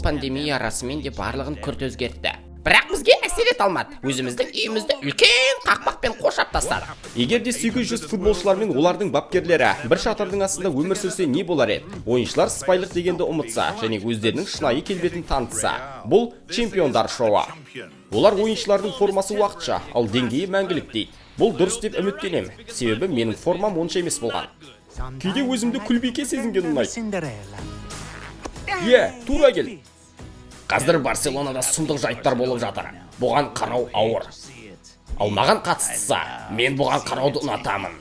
Пандемия расымен де барлығын күрт өзгертті. Бірақ бізге әсер ете алмады. Өзіміздің үйімізді үлкен қақпақпен қоршап тастадық. Егер де 800 футболшылар мен олардың бапкерлері бір шатырдың астында өмір сүрсе, не болар еді? Ойыншылар сыпайылық дегенді ұмытса және өздерінің шынайы келбетін танытса. Бұл чемпиондар шоуы. Олар ойыншылардың формасы уақытша, ал деңгейі мәңгілік дейді. Бұл дұрыс деп үміттенемін. Себебі менің формам онша емес болған. Кейде өзімді күлбике сезінген ұнайды. Cinderella. Иә, тура кел. Қазір Барселонада сұмдық жайттар болып жатыр. Бұған қарау ауыр. Ал маған қатыстысы, мен бұған қарауды ұнатамын.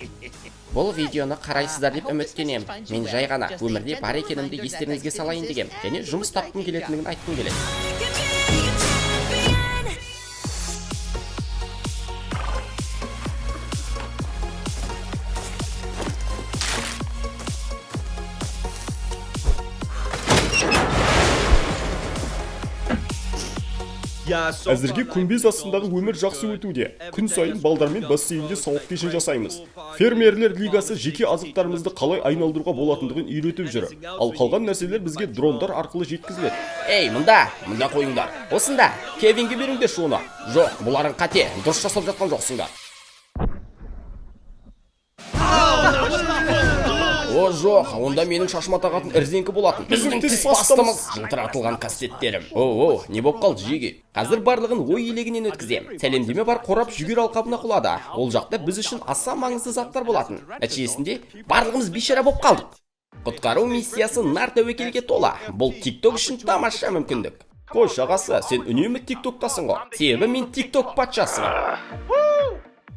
Бұл видеоны қарайсыздар деп үміттенемін. Мен жай ғана өмірде бар екенімді естеріңізге салайын дегем және жұмыс тапқым келетіндігін айтқым келеді. Can be a champion. Әзірге күмбез астындағы өмір жақсы өтуде. Күн сайын балдармен бассейнде сауық кешін жасаймыз. Фермерлер лигасы жеке азықтарымызды қалай айналдыруға болатындығын үйретіп жүр. Ал қалған нәрселер бізге дрондар арқылы жеткізіледі. Ей, мында, мында қойыңдар. Осында, Кевинге беріңдерші оны. Жоқ, бұларың қате, дұрыс жасап жатқан жоқсыңдар. О, жоқ, онда менің шашыма тағатын ірзеңкі болатын. Біздің тіс тіс пастамыз, жылтыратылған кастеттерім. О, о, не боп қалды, жеге? Қазір барлығын ой елегінен өткізем. Сәлемдеме бар қорап жүгері алқабына құлады. Ол жақта біз үшін аса маңызды заттар болатын. Нәтижесінде барлығымыз бейшара боп қалдық. Құтқару миссиясы нар тәуекелге тола. Бұл TikTok үшін тамаша мүмкіндік. Қойшы, ағасы, сен үнемі TikToктасың ғой. Себебі мен TikTok патшасымын.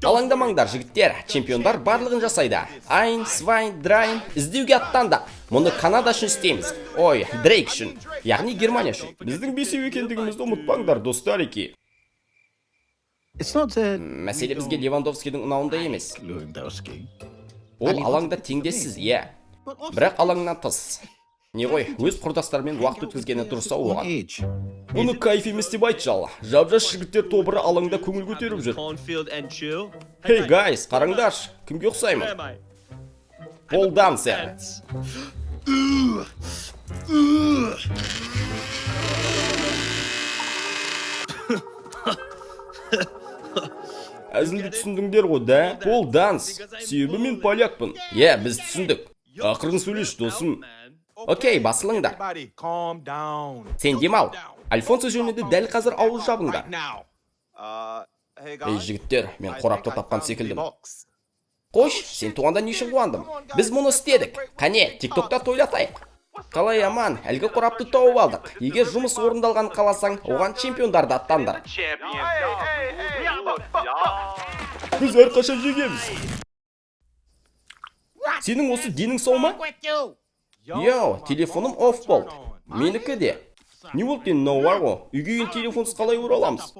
Алаңдамаңдар, жігіттер, чемпиондар барлығын жасайды. Айн, свайн, драйн, іздеуге аттандық. Мұны Канада үшін істейміз. Ой, Дрейк үшін, яғни Германия үшін. Біздің бесеу екендігімізді ұмытпаңдар, достарики. It's not that Мәселе бізге Левандовскийдің ұнауында емес. Lewandowski. Ол алаңда теңдессіз, иә. Бірақ алаңнан тыс. Не ғой, өз құрдастарымен уақыт өткізгені дұрыс ау On оған. edge. Бұны кайф емес деп айтшы ал. Жап-жас жігіттер тобыры алаңда көңіл көтеріп жүр. Cornfield and chill. Hey guys, қараңдаршы, кімге ұқсаймын? Am I? Пол дансер. Әзілді түсіндіңдер ғой, да? Пол данс. Себебі мен полякпын. Иә, біз түсіндік. Ақырын сөйлеші, досым. Окей, басылыңдар. Everybody, calm down. Сен демал. Альфонсо жөнінде дәл қазір ауыз жабыңдар. Right now. Ей, жігіттер, мен қорапты тапқан секілдімін. Қойш, сен туғанда не үшін қуандым? Біз мұны істедік. Қане, TikTokта тойлатайық. Қалай аман, әлгі қорапты тауып алдық. Егер жұмыс орындалғанын қаласаң, оған чемпиондарды аттандыр. Біз әрқашан жегеміз. Сенің осы денің сау ма? Йоу, телефоным офф болды. Менікі де. Не болды енді мынау бар ғой? Үйге енді телефонсыз қалай ораламыз?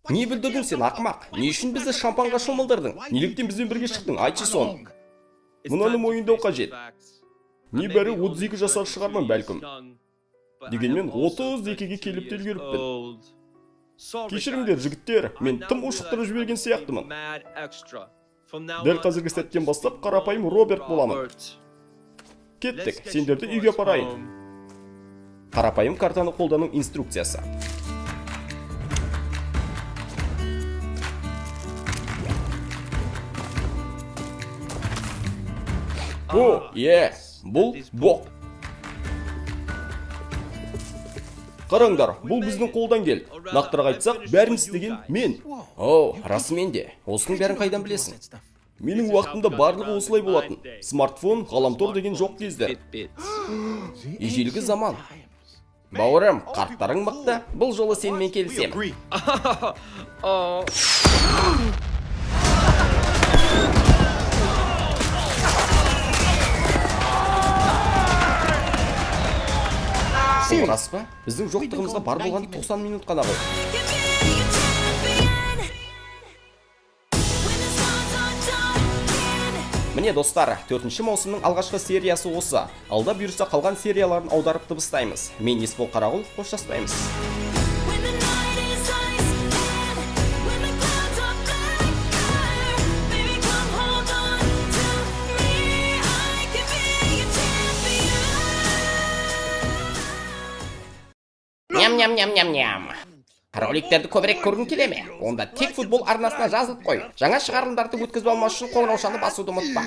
Не бүлдірдің сен, ақымақ? Не үшін бізді шампанға шомылдырдың? Неліктен бізбен бірге шықтың? Айтшы соны. Мынаны мойындау қажет. Небәрі 32 жасар шығармын бәлкім. Дегенмен 32-ге келіп те үлгеріппін. Кешіріңдер, жігіттер, мен тым ушықтырып жіберген сияқтымын. Дәл қазіргі сәттен бастап қарапайым Роберт боламын. Кеттік, сендерді үйге апарайын. Қарапайым картаны қолдану инструкциясы. О, Е, бұл боқ. Қараңдар, бұл біздің қолдан келді. Нақтырақ айтсақ, бәрін істеген мен. О, расымен де. Осының бәрін қайдан білесің? Менің уақытымда барлығы осылай болатын. Смартфон, ғаламтор деген жоқ кездер. Ежелгі заман. Бауырым, қарттарың мықты. Бұл жолы сенімен келісемін. Agree. Бұл рас па? Біздің жоқтығымызға бар болғаны 90 минут қана ғой. Can be a champion. When the stars are dark. Міне, достар, төртінші маусымның алғашқы сериясы осы. Алда бұйырса қалған серияларын аударып дыбыстаймыз. Мен Есбол Қарағұл, қоштаспаймыз. Ням, ням, ням, ням. Роликтерді көбірек көргің келе ме? Онда тек футбол арнасына жазылып қой. Жаңа шығарылымдарды өткізіп алмас үшін қоңыраушаны басуды ұмытпа.